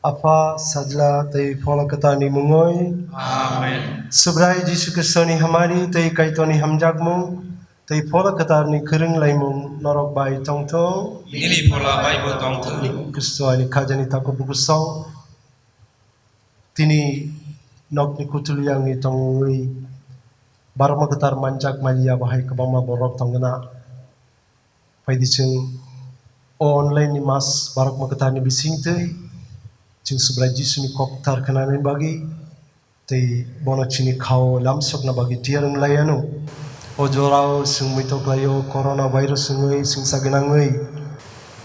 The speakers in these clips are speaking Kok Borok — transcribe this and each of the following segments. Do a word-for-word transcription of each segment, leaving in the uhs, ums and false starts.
Apha, Sajla tei Phola Kwtarni mungwi. Amen. Subrai Jisu Khristoni hamari tei Kaitorni hamjakmung tei Phola Kwtarni kwrwng laimung norok bai tongthung. Nini phola baibo tongthung. Khristo ani khajani takhuk bukusong. Tini nokni kuthulwi angni tongwi barokma kwthar manjak maliya, bahai kwbangma borok tongna. Phaidi chwng o online ni mas barokma kwtharni bisingtwi chwng Subrai Jisuni kokthar khnanani bagwi tei bono chini khao lamsokna bagwi tiyar wng lai anw. O jorao chwng muitok laio, corona virus wngwi chwngsa gwnangwi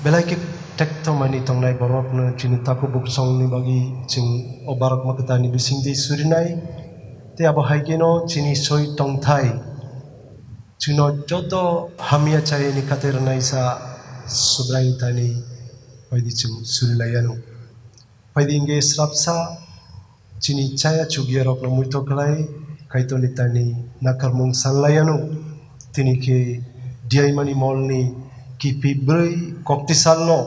belai khe tekto mani tongnai borokno chini takhuk bukusongni bagwi chwng o barokma kwtharni bisingtwi surinai. Tei abo hai kheno chini soi tongthai chwngno joto hamya chayani khatai rwnaisa Subraiyung thani phaidi chwng suri lai anw. Phaidi hwnkhe srapsa chini chaya chukyarokno muitok khlai Kaitorni thani nakarmung san lai anw. Tini khe diyaimani molni kiphilwi koktisalno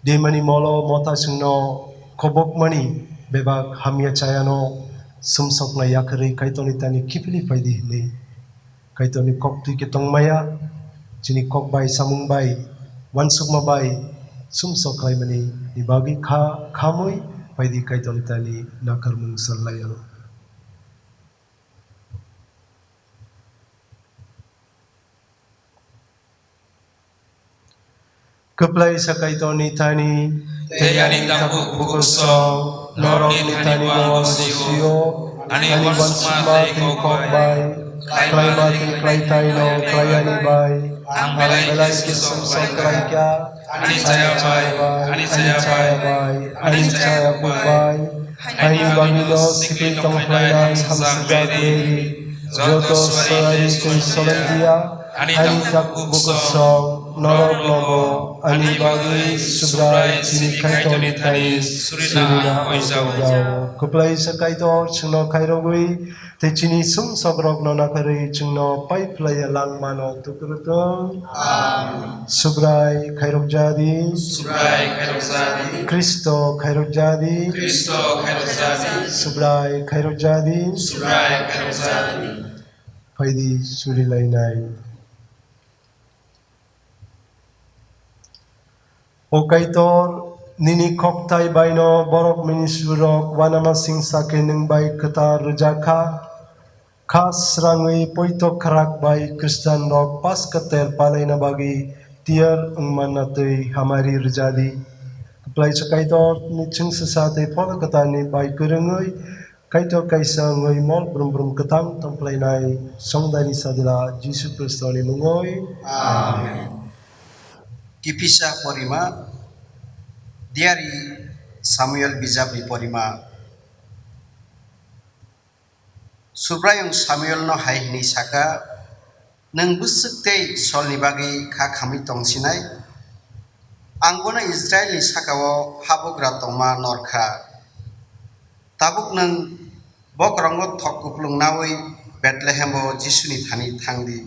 Demani molo mota chwngno khobokmani bebak hamya chayano sumsokna yakarwi Kaitorni thani kiphilwi phaidi hwnwi. Kaitorni koktwi khe tongmaya, chini kok bai samung bai uansukma bai sumsok khlaimani ni bagwi kha khamwi phaidi Kaitorni thani nakarmung san lai anw. Kwplai sa Kaitorni thani, tei ani takhuk bukuksong norokni thani bo ang gosio, ani uansukma tei kok bai, khlaima tei khlaitaino khlaiani bai, ang belai khe sumsok khlaikha, ani chaya bai, ani chaya bai, ani chaya bai, ani bagwino sikli tongphlainai hamsajak Mary, joto suari tei solendia, ani takhuk bukuksong norokno bo ani bagwi Subrai chini Kaitorni thani surina oijao. Kwplai sa Kaitor chwngno khairogwi tei chini sumsokrokno nakarwi chwngno pai phlaiya langmano tukurutwng. Amen. Subrai khairokjadi. Subrai khairokjadi. Khristo khairokjadi. Khristo khairokjadi. Subrai khairokjadi. Subrai khairokjadi. Phaidi surilainai. O Kaitor, nini khokthai baino borok ministrurok uanama singsa khe nwng bai kwthar rwjak kha. Kha srangwi poito khrak bai Khristianrok Paska ter palaina bagwi tiyar wngmanna twi hamari rwjadi. Kwplaisa Kaitor, ni chwngsasa tei Phola Kwtalni bai kwrwngwi Kaitor kaisa wngwi mol brum brum kwthang tongphlainai Songdani Sajla Jisu Khristoni mungwi. Amen. Kiphilsa porima, diari Samuel bijapni porima. Subraiyung Samuelno hai hwnwi saka, "Nwng bwswk tei Solni bagwi kha khamwi tongsinai? Ang bono Israilni saka-o habugra tongma nor kha. Tabuk nwng bokrongo thok kuplung naui Betlehem-o Jisuni thani thang di.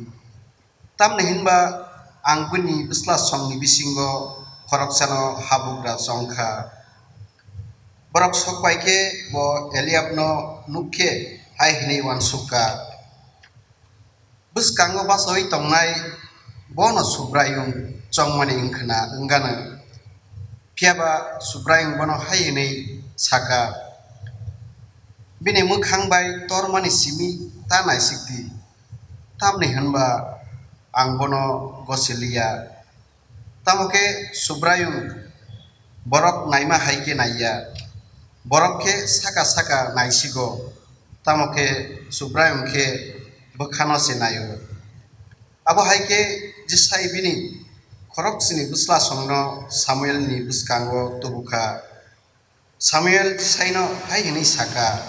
Tamni hwnba ang bini bwslasongni bisingo khoroksano habugra chong kha." Borok sok pai khe bo Eliabno nuk khe hai hwnwi uansuk kha, "Bwskango bachaui tongnai bono Subraiyung chongmani wng khna wng gana." Phiya ba Subraiyung bono hai hwnwi saka, "Bini mwkhang bai tormani simi ta naisik di, tamni hwnba ang bono gosiliya." Tamo khe Subraiyung borok naima hai khe naiya, borok khe saka saka naisigo, tamo khe Subraiyung khe bwkhano se naio. Abo hai khe Jisai bini khorokchini bwslasongno Samuelni bwskango tubu kha. Samuel Jisaino hai hwnwi saka,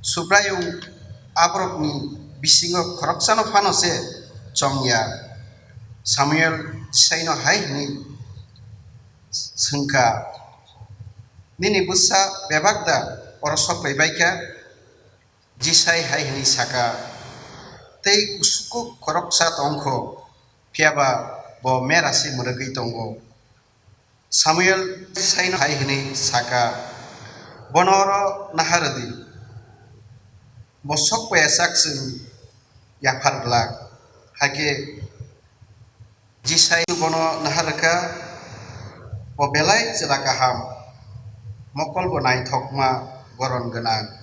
"Subraiyung aborokni bisingo khoroksano phano se chong ya." Samuel Jisaino hai hwnwi swng kha, "Nini bwsa bebak da oro sok bai bai kha?" Jisai hai hwnwi saka, "Tei kusukkuk khoroksa tong kho, phiya ba bo mera se mwrwgwi tongo." Samuel Jisaino hai hwnwi sa kha, "Bono oro naha rw di, bo sok paiya sak chwng yaphar glak." Hakhe Jisai bono naha rw kha, bo belai chwla kaham, mokol bo naithokma, goron gwnang.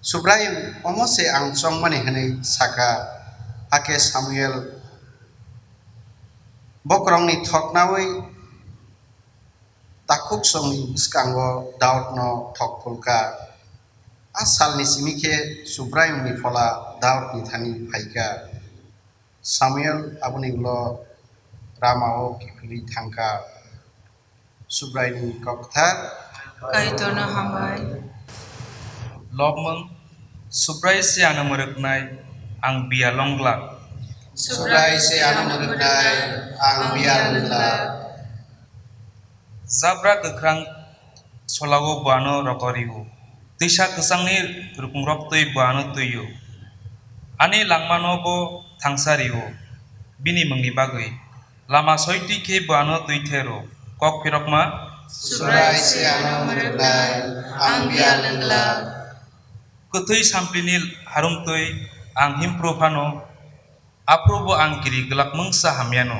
Subraiyung omo se ang chongmani hwnwi sa kha. Hakhe Samuel bokrokni thok naui takhuk songni bwskango Daudno thok phul kha. A salni simi khe Subraiyungni phola Daudni thani phai kha. Samuel aboni ulo Ramao kiphilwi thang kha. Subraiyungni kok kwthar. Kaitorno hambai. Lobmung, Subrai se ano mwrwknai, ang biyal wng glak. Subrai se ano mwrwknai, ang biyal wng glak. Jabra kwkhrang solao bo ano rogo rio, twisa kwchangni rukungrok twi bo ano twi-o. Ani langmano bo thangsa rio, bini mungni bagwi. Lama soitwi khe bo ano twi thero. Kok phirokma. Subrai se ano mwrwknai, ang biyal wng glak. Kwthwi samplini harumtwi ang himphru phano, aphuru bo ang kiri glak mungsa hamyano.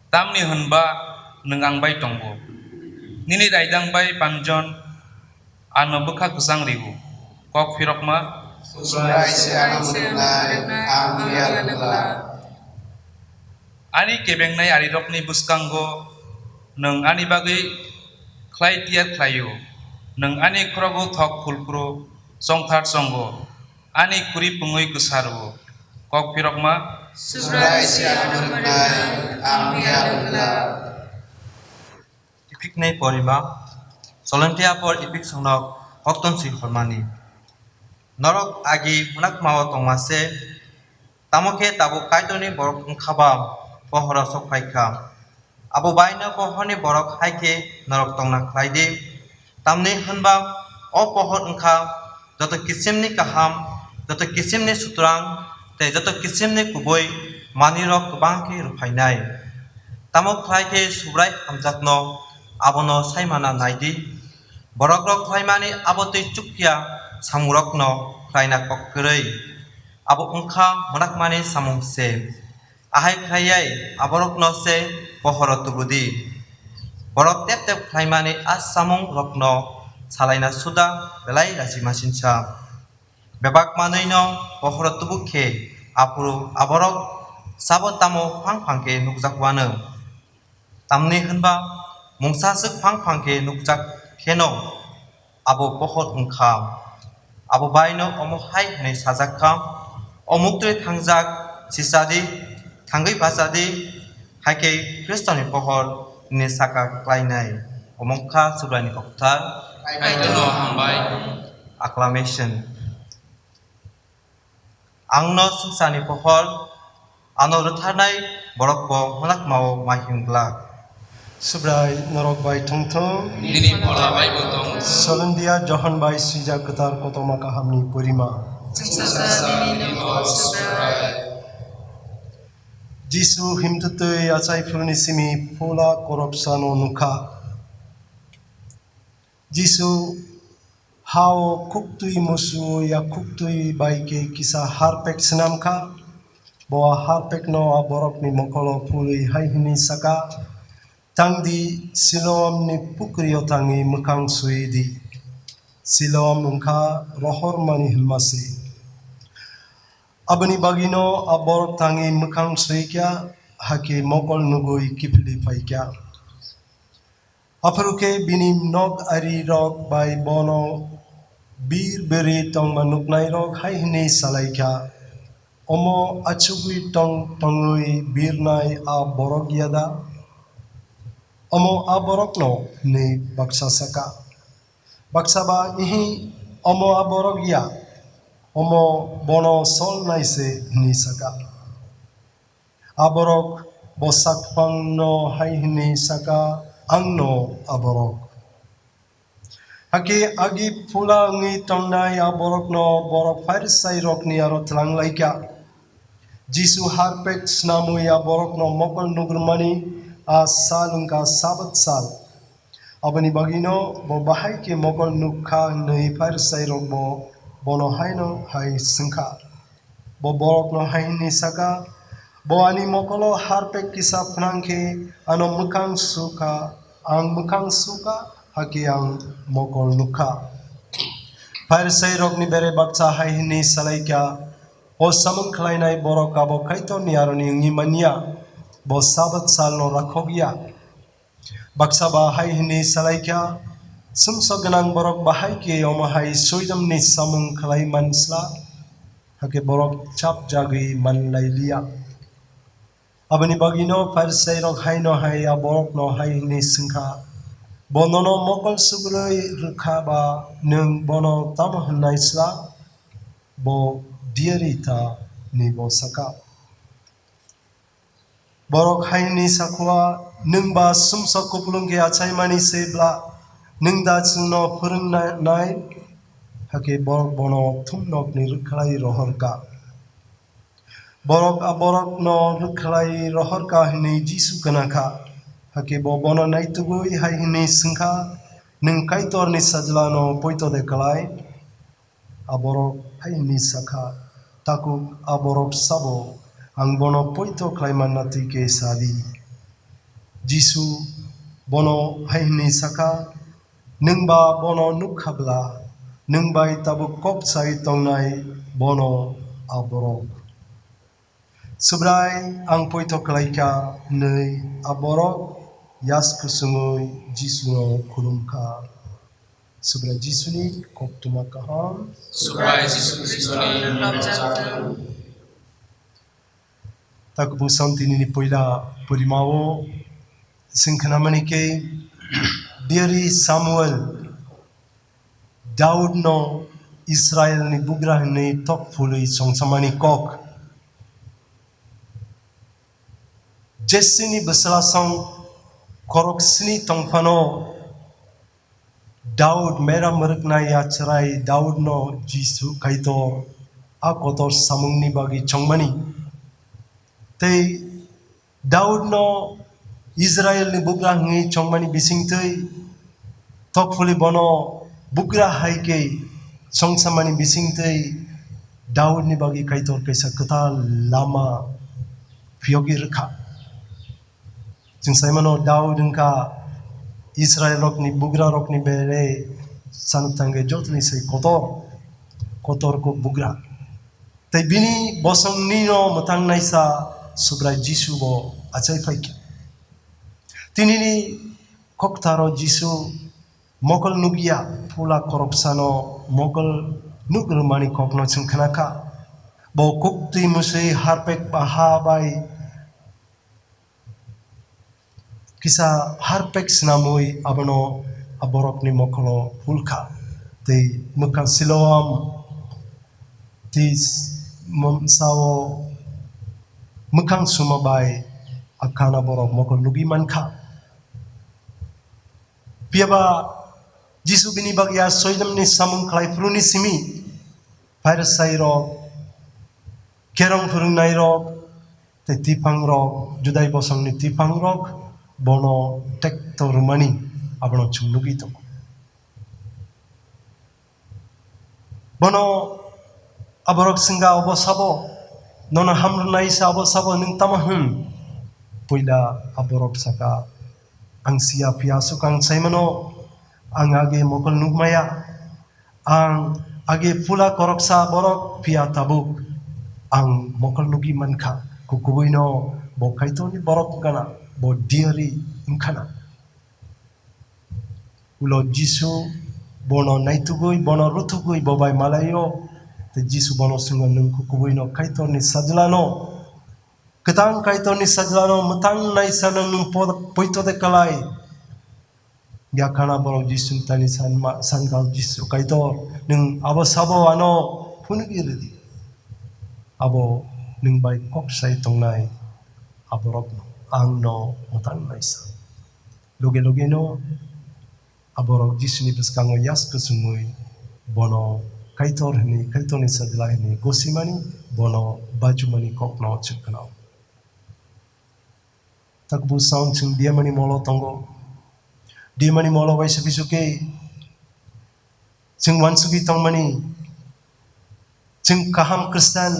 Tamni hwnba nwng ang bai tongo. Nini raidang bai panjon ano bwkha kwchang rio. Kok phirokma. Subrai se ano mwrwknai, ang biyal wng glak. Ani kebengnai arirokni bwskango nwng ani bagwi khlai tiyar khlai-o. Nwng ani khorogo thok phul phuru chongthar chongo, ani khuri pungwi kwsa rwo. Kok phirokma. Subrai se ano mwrwknai, ang biyal wng glak. Epiknai porima, Solomon apor epik songnok hokton si hormani. Norok agi munakmao tongma se, tamo khe tabuk Kaitorni borok wngkha ba pohoro sok phai kha. Abo baino pohorni borok hai khe norok tongna khlai di. Tamni hwnba o pohor wngkha joto kisimni kaham, joto kisimni sutrang tei joto kisimni kubui manwirok kwbang khe rwphainai. Tamo khlai khe Subrai hamjakno abono saimana nai di. Borokrok khlaimani abo twi chukya samungrokno khlaina kok kwrwi. Abo wngkha mwnakmani samung se. Ahai khlaiwi aborokno se pohoro tubu di. Borok tep tep khlaimani a samungrokno salaina suda belai raji masinsa. Bebak manwino pohoro tubu khe aphuru aborok sabo tamo phang phang khe nukjak wano. Tamni hwnba mungsa swk phang phang khe nukjak kheno abo pohor wngkha. Abo baino omo hai hwnwi sajak kha, "O muktwi thangjak, sisa di, thangwi bacha di, hai khe Khristoni pohor nini saka klainai." Omo wngkha Subraini kok kwthar. Kaitorno hambai. Acclamation. Angno swngcharni pohor, ano rwtharnai borokbo mwnakmao ma him glak. Subrai norok bai thung thung. Nini phola bai bo tong. Solomon Johon bai swijak kwthar kotorma kahamni porima. Chwngsacha nini mol Subrai. Jisu himtwtwi achai phuruni simi phola koropsano nukha. Jisu ha-o khuktwi musu-o ya khuktwi bai khe kisa harpek swnam kha. Bo a harpekno a borokni mokolo phulwi hai hwnwi sa kha, "Thang di, Siloamni pukrio thangwi mwkhang sui di." Siloam wng kha rohormani hwnma se. Aboni bagwino a borok thangwi mwkhang sui kha, hakhe mokol nugwi kiphilwi phai kha. Aphuru khe bini nok arirok bai bono bir biri tongma nuknairok hai hwnwi sa lai kha, "Omo achugwi tong tongwi birnai a borok ya da? Omo a borokno?" hwnwi baksa sa kha. Baksa ba, "Ihi, omo a borok ya, omo bono solnai se," hwnwi sa kha. A borok bo sakphangno hai hwnwi sa kha, "Angno a borok." Hakhe agi phula wngwi tongnai a borokno borok Pharisairokni aro tlang lai kha. Jisu harpek snamwi a borokno mokol nugrumani A sal wngkha Sabat sal. Aboni bagwino bo bahai khe mokol nuk kha hwnwi Pharisairokbo bono haino hai swng kha. Bo borokno hai hwnwi sa kha, "Bo ani mokolo harpek kisa phnang khe ano mwkhang su kha, ang mwkhang su kha, hakhe ang mokol nuk kha." Pharisairokni bere baksa hai hwnwi sa lai kha, "O samung khlainai borok abo Kaitorni aroni wngwi man ya, bo Sabat salno rakhok ya." Baksa ba hai hwnwi sa lai kha, "Sumsok gwnang borok bahai khe omo hai soidomni samung khlai man sla?" Hakhe borok chapjagwi man lai liya. Aboni bagwino Pharisairok haino hai a borokno hai hwnwi swng kha, "Bo nono mokol sugrwi rw kha ba nwng bono tamo hwnnai sla? Bo diari ta," hwnwi bo sa kha. Borok hai hwnwi sa kha, "Nwng ba sumsok kupulung khe achaimani se bla, nwng da chwngno phwrwng na-, nai?" Hakhe borok bono thumnokni rwkhlai rohor kha. Borok a borokno rwkhlai rohor kha hwnwi Jisu khna kha. Hakhe bo bono naitugwi hai hwnwi swng kha, "Nwng Kaitorni Sajlano poito de klai?" A borok hai hwnwi sa kha, "Takhuk a borok sabo, ang bono poito khlai manna twi khe sa di." Jisu bono hai hwnwi sa kha, "Nwng ba bono nuk kha bla, nwng bai tabuk kok sai tongnai bono a borok." Subrai, ang poito khlai kha, hwnwi a borok yas kusungwi Jisuno khulum kha. Subrai Jisuni koktwma kaham. Subrai Jisu Khristoni rwchapmung. Takhubu Santi nini puila purimao chwng khnamani khe, Diari Samuel Daudno Israilni bugra hwnwi tok phului chongsamani kok. Jessini bwslasong khorok sni tong phano, Daud mera mwrwknai a chwrai Daudno Jisu Kaitor a kotor samungni bagwi chongmani. Tei Daudno Israilni bugra hwnwi chongmani bisingtwi, tokphuli bono bugra hai khe chongsamani bisingtwi Daudni bagwi Kaitor kaisa kwtal lama phiyogwi rwkha. Chwng sai mano, Daud wngkha Israilrokni bugrarokni bere sanuk thangwi jotoni sai kotor, kotor kuk bugra. Tei bini bosongnino mwtang naisa Subrai Jisu bo achai phai kha. Tinini koktaro Jisu mokol nukya, phula khoroksano mokol nuk rwmani kokno chwng khna kha. Bo kuktwi mwswi harpek baha bai kisa harpek snamwi abono a borokni mokolo phul kha. Tei mwkhang Siloam tei s-, mom-, sao mwkhang suma bai a khana borok mokol nugwi man kha. Phiya ba Jisu bini bagwi a soidomni samung khlai phuruni simi Pharisairok, kerong phwrwngnairok, tei twiphang rok, Judai bosongni twiphang rok bono tekto rwmani abono chwng nugwi tongo. Bono aborok swngkha, "Obo sabo? Nono hamrwnai sa obo sabo? Nwng tamo hwn?" Puila aborok sakha, "Ang siya, phiya aswk ang saimano, ang age mokol nukmaya." Ang age phula khoroksa borok, phiya tabuk ang mokol nugwi mankha, kukubuino bo Kaitorni borok wngkhana, bo diari wngkhana. Ulo Jisu bono naitugwi, bono ruthugwi bo bai malaio. Tei Jisu bono swngo, "Nwng kukubuino Kaitorni sajlano, kwtang Kaitorni sajlano mwtang naisano nwng po-, poito de kalai?" Yakhana borok Jisu tani sanma, sankha, "Jisu Kaitor, nwng abo sabo ano phunugwi rwdi. Abo nwng bai kok sai tongnai aborokno, angno mwtang naisa." Loge logeno aborok Jisuni bwskango yas kwchwngwi bono Kaitor hwnwi, Kaitorni sajla hwnwi gosimani, bono bachumani kokno chwng khna-o. Takbu sound chwng diyamani molo tongo. Diyamani molo bai suki suki chwng wansugwi tongmani, chwng kaham Khristan,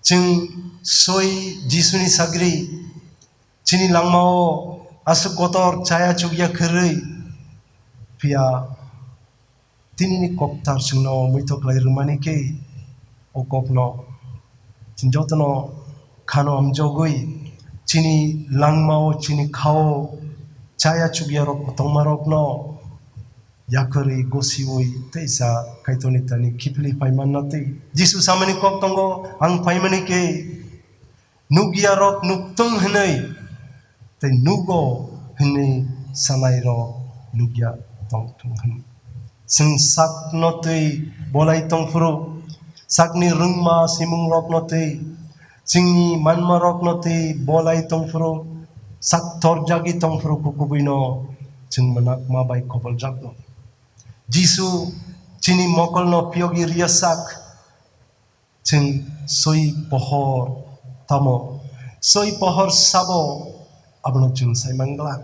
chwng soi Jisuni sagri, chini langmao aswk kotor chaya chukya kwrwi, phiya tinini kokthar chwngno muitok lai rwmani khe o kokno chwng jotono khano hamjogwi chini langmao chini khao chaya chukyarok tongmarokno yakarwi gosiwi teisa Kaitorni thani kiphilwi phai manna twi Jisu samani kok tongo, "Ang phaimani khe nukyarok nukthung hwnwi tei nugo hwnwi sanairok nukya tongthung hwnwi." Chwng sakno twi bolai tongphuru, sakni rwngma simungrokno twi, chwngni manmarokno twi bolai tongphuru, sak torjagwi tongphuru kukubuino chwng mwnakma bai koboljakno. Jisu chini mokolno phiyogwi riya sak, chwng soi pohor tamo, soi pohor sabo abono chwng saiman glak.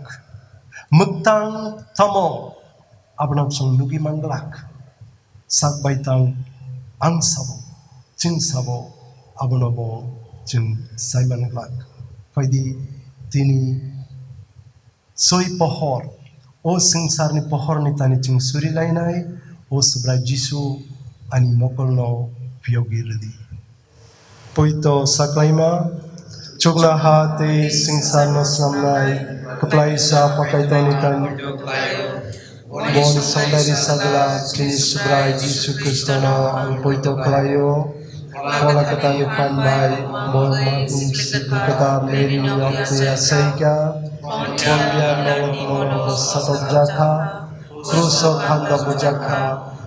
Mwktang tamo abono chwng nugwi man glak. Sak bai tang ang sabo, chwng sabo abono bo chwng saiman glak. Phaidi tini soi pohor, o swngcharni pohorni tani chwng suri lainai, o Subrai Jisu ani mokolno phiyogwi rwdi. Poito saklaima, chuknoha tei swngcharno snamnai, kwplaisa Pha Kaitorni tani. Boni songdari sagla chini Subrai Jisu Khristono ang poito khlaio. Phola kwtalni phan bai, bo mangni sibu kwtal Mary ni yakti asaika, Pontia Pilat ni molo satokjakha, kruso khanda bujakha,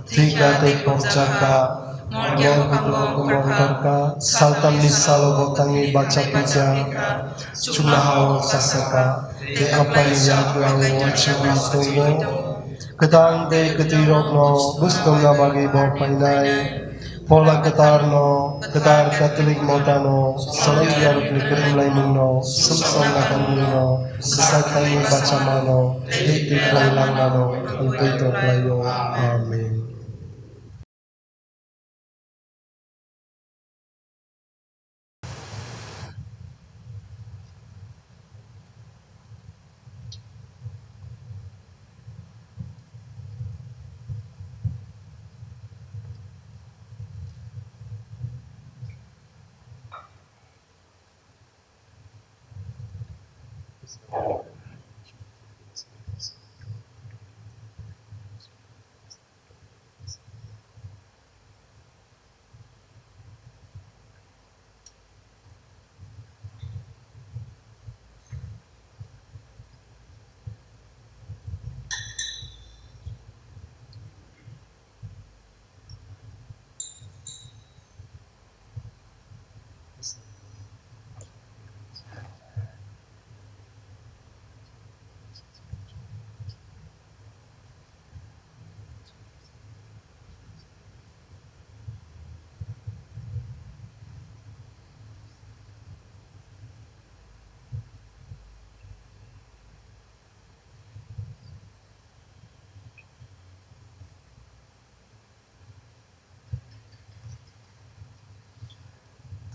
thwikha tei phokjakha, mol bwkhango kwmwng torkha, saltamni salo bo tangwi bacha phikha, chuknohao chasakha, tei Aphani yaguao uansugwi tongo. Kwtal tei kwtwirokno bwswk tongna bagwi bo phainai. Phola kwtarno, kwtar Catholic motano, swlaiyarokni kwrwnglaimungno, sumsokna hamrwino, bwsakni bachamano, tei twi khlai langmano, ang poito khlaio. Amen.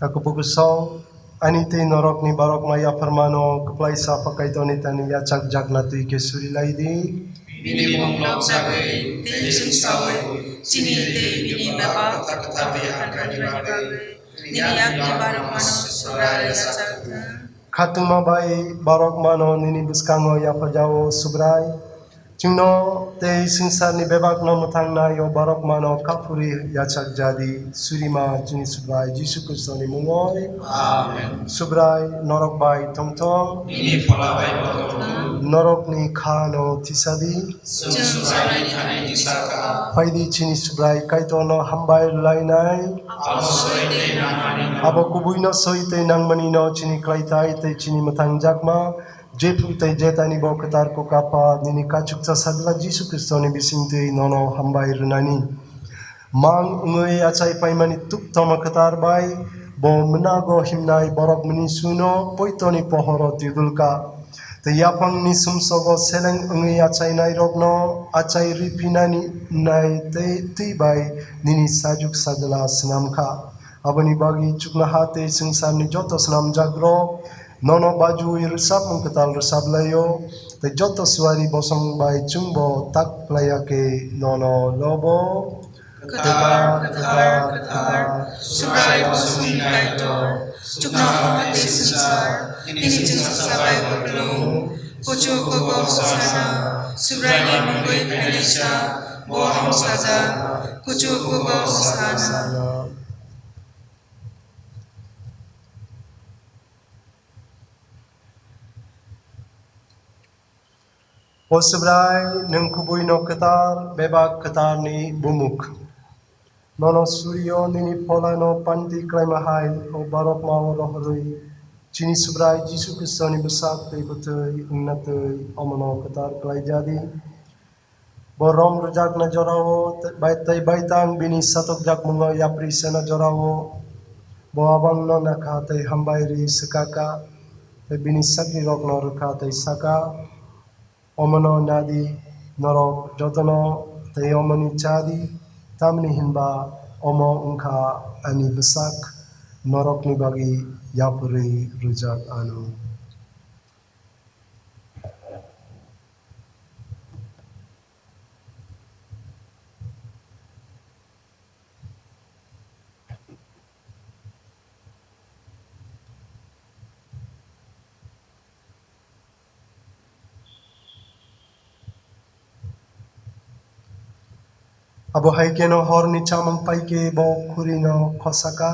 Takubuku song, ani tei norokni barokma yapharmano kwplaisa Pha Kaitorni tani yachakjakna twi khe suri lai di. Bini mung nokjagwi tei chwngsawi chini tei bini Baba kwthar kwthar tei hakrani bagwi nini yakni barokmano sora yachak thung. Khatungma bai barokmano nini bwskango yapharjao Subrai. Chwngno tei swngcharni bebakno mwthangnai o barokmano kaphuri yachak jadi, surima chini Subrai Jisu Khristoni mungoi. Amen. Subrai norok bai tongthong. Nini phola bai bo tongthong. Norokni khano thisadi. Chwng sanai thanai tisa kha. Phaidi chini Subrai Kaitorno hambai rwlainai. Abo soi tei nangmani no. Abo kubuino soi tei nangmani no chini khlaitai tei chini mwthangjakma. Jephru tei Jetani bo kwthar kok Apha, nini kachuksa Sajla Jisu Khristoni bisingtwi nono hambai rwnani. Mang wngwi achai paimani tuk tongma kwthar bai Bo mwnago himnai borok mwnwi suino poitoni pohoro twidulka. Tei yaphangni sumsogo seleng wngwi achainairokno achai riphinani nai tei twi bai nini sajuk sajla snamkha. Aboni bagwi chuknoha tei swngcharni joto snamjakrok nono bajuwi rwchapmung kwtal rwchap laio, tei joto suari bosong bai chwngbo tak phlaiya khe nono lobo. Kwthar, kwthar, kwthar, Subrai bosongni Kaitor, chuknoha tei swngchar, nini chwngsacha bai kwplung, kuchuk kugo Hosana, Subraini mungwi phainaisa, bo hamsajak, kuchuk kugo Hosana. O Subrai, nwng kubuino kwthar, bebak kwtharni bumuk. Nono surio nini pholano panti klaima hai, o barokmao rohorwi, chini Subrai Jisu Khristoni bwsak tei bwthwi wngna twi omono kwthar khlaijadi. Bo rom rwjakna jorao tei bai-, tei baitang bini satokjakmungo yapri sena jorao bo abangno nakha tei hambai rwi swkaka, tei bini sagrirokno rwkha tei saka, "Omono nadi norok jotono tei omoni chadi, tamni hinba omo wngkha ani bwsak, norokni bagwi yapri rwjak ano." Abo hai kheno horni chamung pai khe bo khurino khosaka,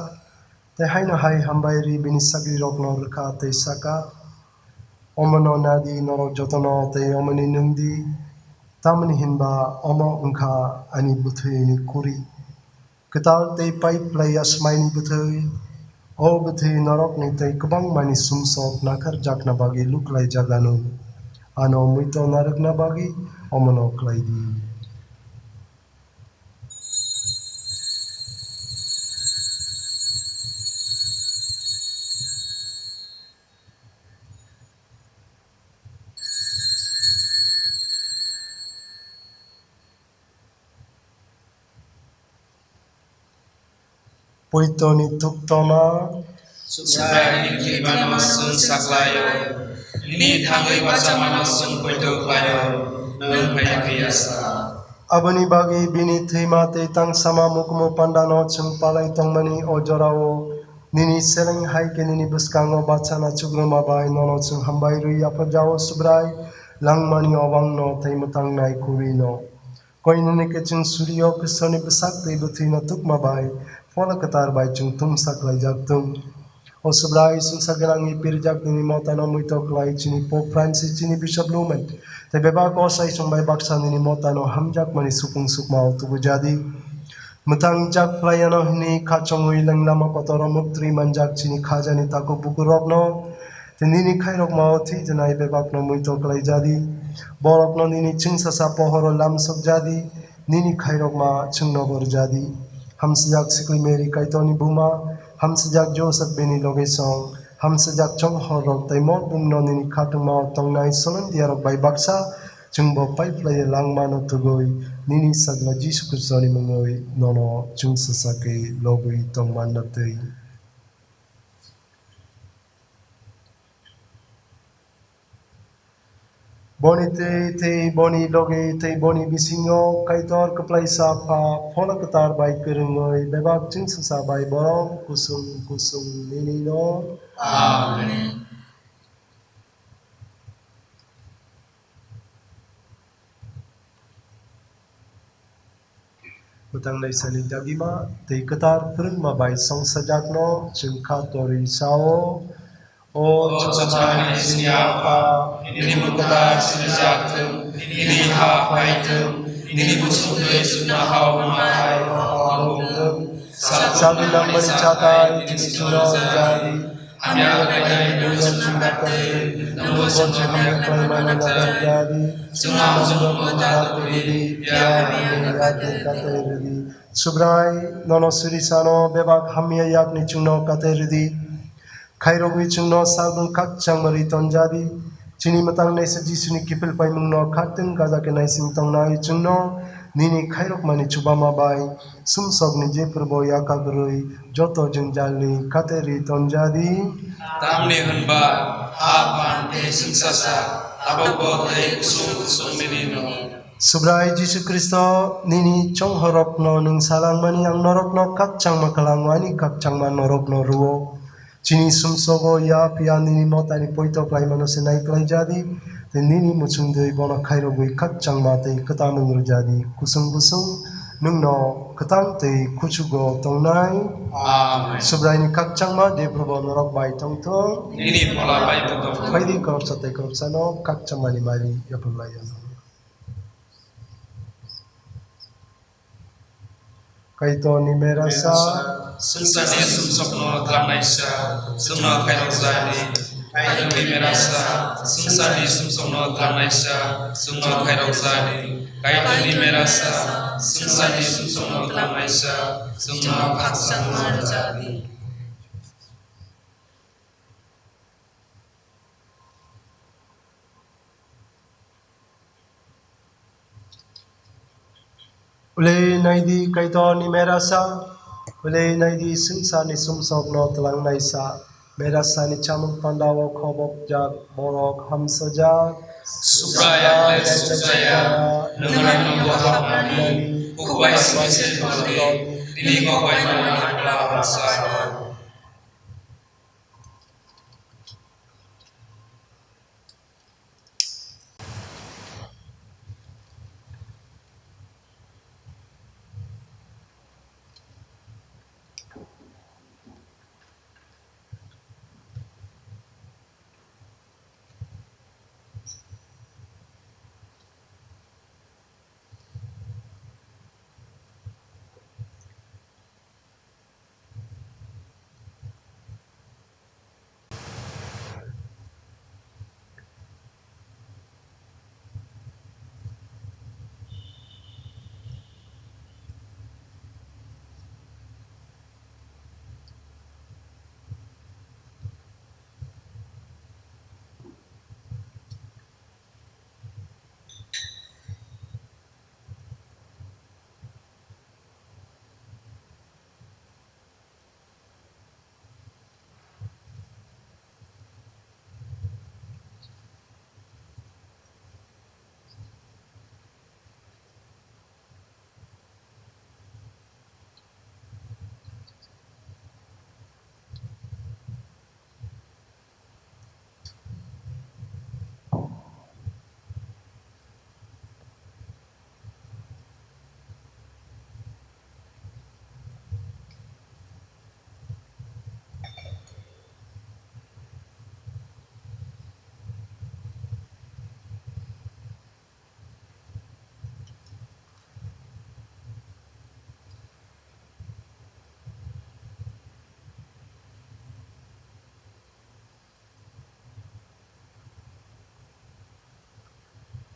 tei haino hai hambai ri bini sagrirokno rwkha tei saka, "Omono nadi norok jotono tei omoni nwngdi, tamoni hinba omo wngkha ani bwthwini kuri." Kwtal tei pai phlaiya swmaini bwthwi, o bwthwi norokni tei kwbangmani sumsok nakharjakna bagwi luklaijak ano. Ano muito narwkna bagwi omono khlai di. Poitoni tuktoma. Subraini thwimano chwng saklaio, nini thangwi bachamano chwng poito khlaio, nwng phaiya khe yasa. Aboni bagwi bini thwima tei tangsama mukumu pandano chwng palai tongmani o jorao nini seleng hai khe nini bwskango bachana chugruma bai nono chwng hambai rwi yapharjao Subrai langmani obangno tei mwtangnai kwrwino. Koinene khe chwng surio Khristoni bwsak tei bwthwino tukma bai phola kwthar bai chwng tumsa khlaijak thung. O Subrai chwngsa gwnangwi pirjak nini motano muito khlai chini Pope Francis, chini Bishop Lumen tei bebak o sai chwng bai baksa nini motano hamjakmani supung sukmao tubujadi. Mwthang jak phlaiyano hwnwi kha chongwi leng lama kotoro muktwi manjak chini khajani takhuk bukurokno tei nini khairokmao thwi twnai bebakno muito khlaijadi. Borokno nini chwngsacha pohoro lamsokjadi, nini khairokma chwngno borjadi. Hamsijak Sikli Mary Kaitorni buma, hamsijak Joseph bini logisong, hamsijak chonghorrok tei mol bumno nini khatungmao tongnai solomdiyarok bai baksa chwngbo paiphlaiwi langmano tugwi nini Sajla Jisu Khristoni mungwi nono chwngsacha khe lobwi tongmanna twi. Boni twi tei boni logi tei boni bisingo Kaitor kwplaisa Apha, Phola Kwthar bai kwrwngwi bebak chwngsacha bai borom kusung kusung nini no. Amen. Mwtang naisani dagima tei kwthar phwrwngma bai songsajakno chwng kha torwi sao. O chwngsacha hai chini Apha, nini mung kwthar sinijak thung, nini ha phai thung, nini muchungtwi chwngno ha hwnma hai o ha wng thung. Chagwi nangmani chatai tini chwngno rwjadi. Hamya khlainai nwng chwngno kha tei nwng bo chwngno hamya khlaimano nakarjadi. Chwngno hamjakmung ta tubudi, phiya hamya kha tei kha tei rwdi. Subrai, nono suri sano bebak hamya yakni chwngno kha tei rwdi. Khairogwi chwngno salbrum khakchangma rwi tonjadi. Chini mwtang naisa Jisuni kiphil paimungno khatwng kaja khe naising tongnai chwngno nini khairokmani chubama bai sumsokni jephrubo yakak rwi joto jwngjalni kha tei rwi tonjadi. Tamni hwnba ha phan tei chwngsasa tabukbo tei kusung kusung nini no. Subrai Jisu Khristo, nini chonghorrokno nwng salangmani ang norokno khakchangma khalango, ani khakchangma norokno rwo. Chini sumsogo ya phiya nini motani poito khlaimano se nai khlaijadi, tei nini muchungtwi bono khairogwi khakchangma tei kwtal wng rwjadi, kusung busung nwngno kwtal tei kuchugo tongnai. Amen. Subraini khakchangma Debrbo norok bai tongthung. Nini phola bai bo tongthung. Phaidi khoroksa tei khoroksano khakchangmani mari yapharlai. Kaitorni merasa. Sungsani sumsokno twlangnaisa, chwngno khairokjadi. Kaitorni merasa, sungsani sumsokno twlangnaisa, chwngno khairokjadi. Kaitorni merasa, sungsani sumsokno twlangnaisa, chwngno khakchangma rwjadi. Ule naidi Kaitorni merasa, ule naidi swngcharni sumsokno twlangnaisa, merasani chamung pandao khobokjak borok hamsajak. Subrai ang le sukjaya, nwng ang no bo hapmani, kuk bai simi se tongdi, nini kok bai no ang hamsa.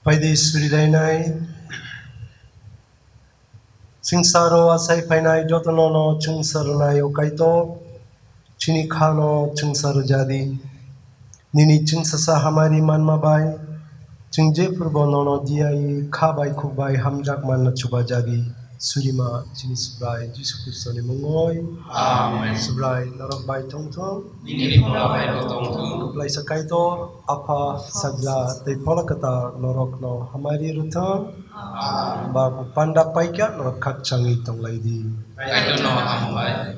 Phaidi surilainai. Chwngsaro achai phainai jotono no chwngsarnai, o Kaitor, chini khano chwngsarjadi. Nini chwngsasa hamari manma bai, chwng jephrubo nono diya-i kha bai khuk bai hamjak manna chubajadi. Surima chini Subrai Jisu Khristoni mungoi. Amen. Subrai norok bai tongthung. Nini phola bai bo tongthung. Kwplaisa Kaitor, Apha, Sajla, tei Phola Kwtal norokno hamari rwthung. Amen. Ba panda paikha norok khakchangwi tonglaidi. Kaitorno hambai.